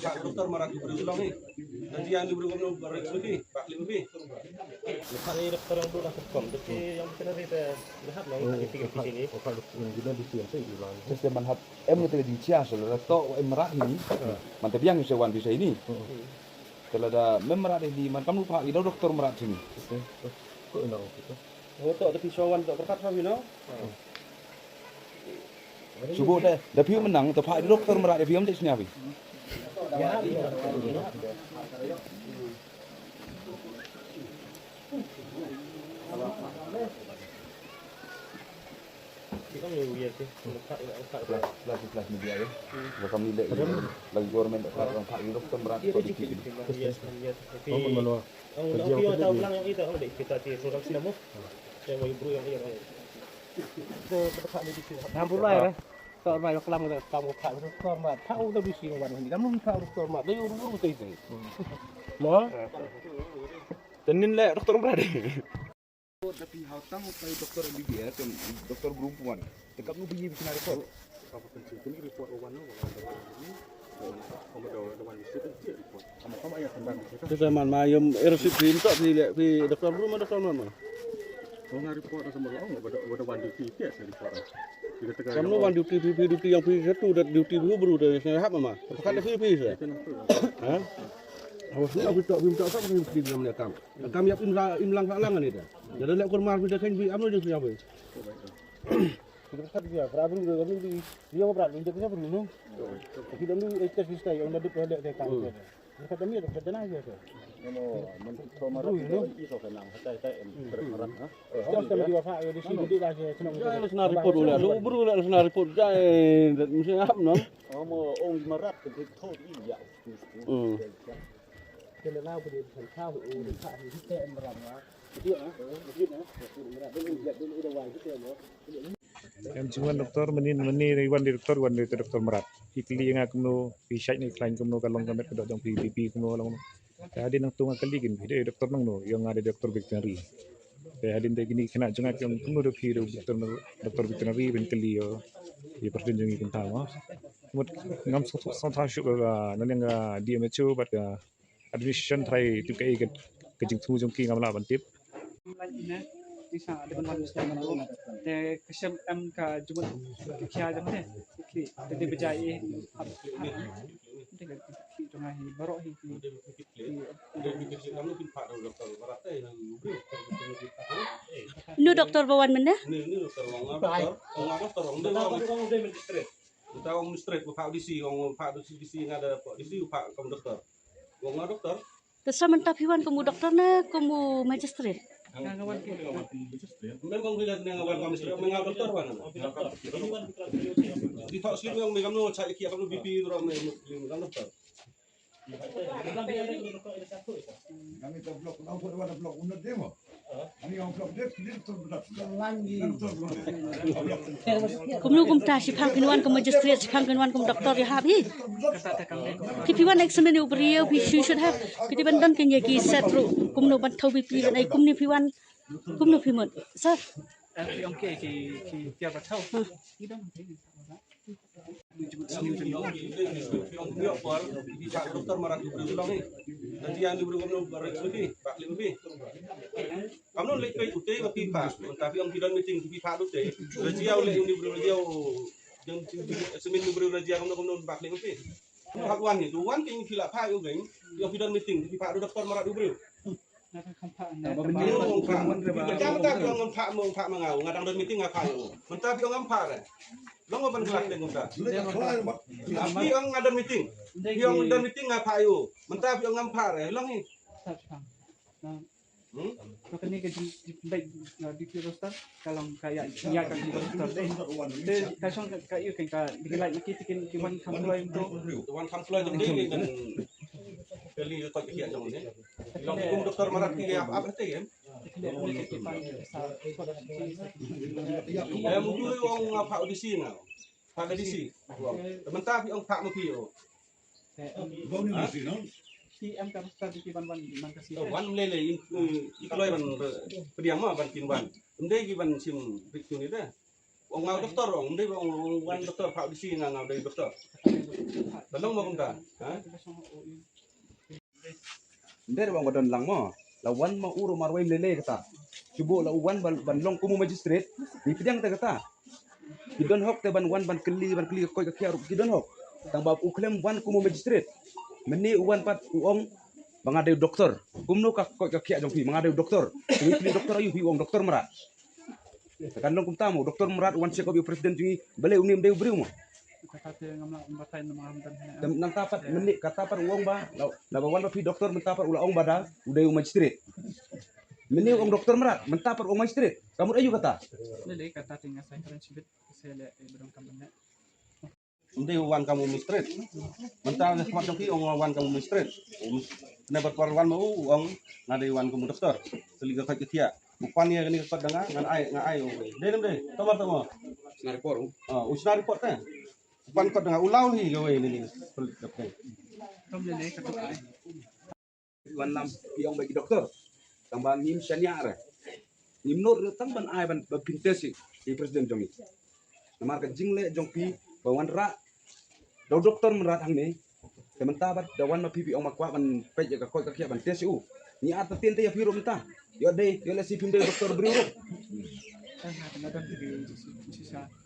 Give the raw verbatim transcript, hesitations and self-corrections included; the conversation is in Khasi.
Pak doktor marak ki briew long hi. Nanti yang di briew long barak lebih, pak lebih. Pak ni doktor yang dulu lah kom, tapi yang veterinary dah dah hap long, kita kita sini. Terus dia manhap em kata di cia selalu tok em marak ni. Man tapi yang sewan bisa ini. Kalau dah mem marak ni man kamu pak ida doktor marak sini. Kok enak gitu. Oh, tok tapi sewan tok kertas lah you know. Subuh dah, dah phi menang, dah pak doktor marak dah phi am dek sini abi. Lagi, lagi media ya. Lagi government tak orang pak doktor marak. Kita ti orang sini mo. Yang mau ibu yang iya. Hampura eh. Tok mai klam ka kam ka ka ka ma ka u da bisi wan ni kam ka doktor ma da yu ru ru tai tai. Mo. Tenin le doktor brade. Da pi hau tang u kai doktor M B B S, doktor group one. Te kam nu bi bi na report. Report one no. Kita man ma yum erosip phi mtok phi le phi doktor bru ma doktor ma. Kong report sama lo, wada wada wan duty phi report. Kam nu wan duty phi phi duty yang phi satu dat duty bru bru da sna hap ma. Pakat da phi phi sa. Ha? Awas ni aku tok phi mtok sa phi phi ngam ne kam. Kam yap im la im lang sa lang ni da. Jadi lek kur mar phi da kan phi am no je phi apa. Kita kat dia, pra bru bru bru. Dia bra ni kita bru no. Kita bru eh tes kita yang da dep da da kam. Kata mi da kata na ya. Sna report ula, lu bru ula sna report jai, mesti hap no. Omo ong marat ke thot i ya. Hmm. Em jingwan doktor mani mani wan di doktor wan di doktor marat. Ikli nga kumno, phi shait ni khlain kumno ka long ka met ka dok jong phi phi kumno long. Ka hadien nangtu nga kylli kin phi dei doktor nangno, ïa nga dei doktor veterinary. Te hadien te kine ki khynnah jong nga ki ong kumno dei phi dei doktor, doktor veterinary, ban kylli ïa, ïa president jong ngi kumta mo. Mut ngam sngewthuh sngewthuh shuh ba nangne ka D M H O bad ka administration trai tip kaei ka, ka jingthmu jong ki ngam lah ban tip. Te ka shem em ka jumut ka khia jong te. Te dei ba jai eh. Te ka khia jong nga hi baroh hi. Nu doktor ba wan mynne? Mynta ong magistrate, mynta ong magistrate, u phah D C, ong phah D C, D C nga da phah D C, u phah kum doktor. Ong nga doktor. Te sa mynta phi wan kum u doktor ne kum u magistrate? Memang phi wan ne nga wan kum magistrate, nga doktor wan. Di thok slip yang me kamno chai ki kamno B P ro me nga doktor. Kami ta block, na pun ada block, unat demo. Kumno kumta, shiphang phin wan kum magistrate, shiphang phin wan kum doktor ïa hap hi. Phi phi wan examine u briew, phi shu should have. Phi te ban don kane ki set ruh, kumno ban thaw B P ban ai kumne phi wan, kumno phi mut. Sir. Phi ong ki ki ki ba thaw. Ki dang. Doktor marak ki briew long hi. Nanti yang di briew kumno barak lagi, bak lagi. Kamno lek kai ute ba phi phah, mynta phi ong phi don meeting phi phah ute. Rajia u lek uni briew rajia u. Jeng jeng semin uni briew rajia kamno kamno bak lek ute. Hak wan ni, tu wan king phi la phah u geng. Phi ong phi don meeting phi phah doktor marak u briew. Jam ta phi ong ngam phah mo phah ma nga, nga dang don meeting nga phah u. Mynta phi ong ngam phah re. Long ban glak deng mynta. Phi ong nga don meeting. Phi ong don meeting nga phah u. Mynta phi ong ngam phah re. Long hi. Hmm? Ka kane ka jingpynlait, uh, D P roster ka long ka ïa ïa ka jingpynlait roster. Te ka shong ka ïa ka ka jingpynlait ki te ki wan kham kloi to. Wan kham kloi to ki kan kali ko ki ïa jong ne. Long kum doktor marak ki ïa ap ap te kan. Em tu ong nga phah D C nga. Phah D C. Mynta phi ong phah ma phi o. Wan lele in i kloi ban pdiang ma ban kin wan. Ym dei ki ban shim rik tu ni de. Ong nga doktor, ong dei ba ong wan doktor, pha bisi nga nga dei doktor. Tolong mo kumta, ha? Ym dei ba ong ba don lang mo. La wan ma u ruh marwei lele kata. Cuba la u wan ban, ban long kum u magistrate. Ngi pdiang te kata. Ki don hok te ban wan ban kylli, ban kylli ka koit ka khiah ruh ki don hok. Tang ba u khlem wan kum u magistrate. Mynne u wan pat u ong ba nga dei doktor. Kumno ka koit ka khiah jong phi, ba nga dei doktor. Phi kylli doktor aïu, phi ong doktor mrad. Te kan long kumta mo, doktor mrad u wan check up ïa u president jong ngi, balei une um dei u briew mo. Kata te ngam lah ban batai namar ngam don hangne. Te nangta pat mynne kata pat u ong ba la, la ba wan ba phi doktor mynta pat u la ong ba da u dei u magistrate. Mynne u ong doktor mrad, mynta pat u ong magistrate. Ka mut aïu kata? Lele kata te nga sa kren shibit, ka sa leh, eh, ba donkam ban leh. Ym dei u wan kam u magistrate. Mynta ka khmat jong phi ong wan kam u magistrate. Um, ne bar par wan ma u, u ong nga dei wan kam u doktor. Kylli ka koit ka khiah. U pan ïa kane ka kot da nga, ngan ai, nga ai u. Dei ne ym dei? Tomar tamo. Shna report u. Ah, u shna report te. U pan kot da nga, u law hi kawei ne ne. Tom lele ka to ai. Wan lam phi ong ba ki doktor. Tang ba ngim shaniah re. Ngim nud re tang ban ai ban, ban pyntest ïa i president jong ngi. Namar ka jingleh jong phi ba wanrah da u doktor mrad hangne. Te mynta bad da wan ma phi phi ong ma kwah ban peit ïa ka koit ka khiah ban test ïa u. Ngi artatien te ïa phi ruh mynta. Ïoh dei, ïoh lehse phim dei doktor briew ruh. Tang ha, tang ha, tang ha, tang ha.